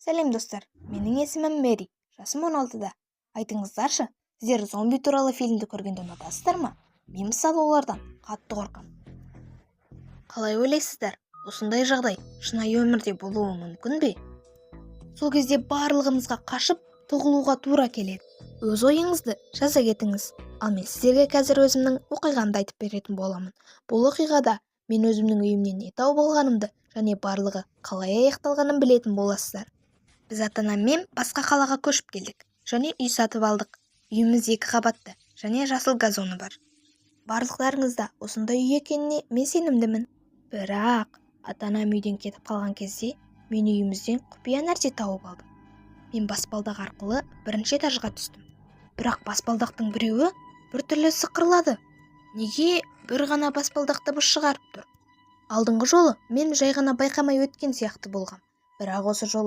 Сәлем, достар! Менің есімім Мэри, жасым 16-да. Айтыңыздаршы, сіздер зомби туралы фильмді көргенді ұнатасыздар ма? Мен, мысалы, олардан қатты қорқамын. Қалай ойлайсыздар, осындай жағдай шынайы өмірде болуы мүмкін бе? Сол кезде барлығымызға қашып тығылуға тура келеді. Өз ойыңызды жаза кетіңіз. Ал мен сіздерге қазір өзімнің оқиғамды айтып беретін боламын. Бұл оқиғада мен өзімнің үйімнен не тауып алғанымды және барлығы қалай аяқталғанын білетін боласыздар. Біз ата-анаммен басқа қалаға көшіп келдік және үй сатып алдық. Үйіміз екі қабатты және жасыл газоны бар. Барлықтарыңызда осындай үй екеніне мен сенімдімін. Бірақ ата-анам үйден кетіп қалған кезде мен үйімізден құпия нәрсе тауып алдым. Мен баспалдақ арқылы бірінші этажға түстім, бірақ баспалдақтың біреуі біртүрлі сықырлады. Неге бір ғана баспалдақ дыбыс шығарып тұр? Алдыңғы жолы мен жай ғана байқамай өткен сияқты болғам, бірақ осы жолы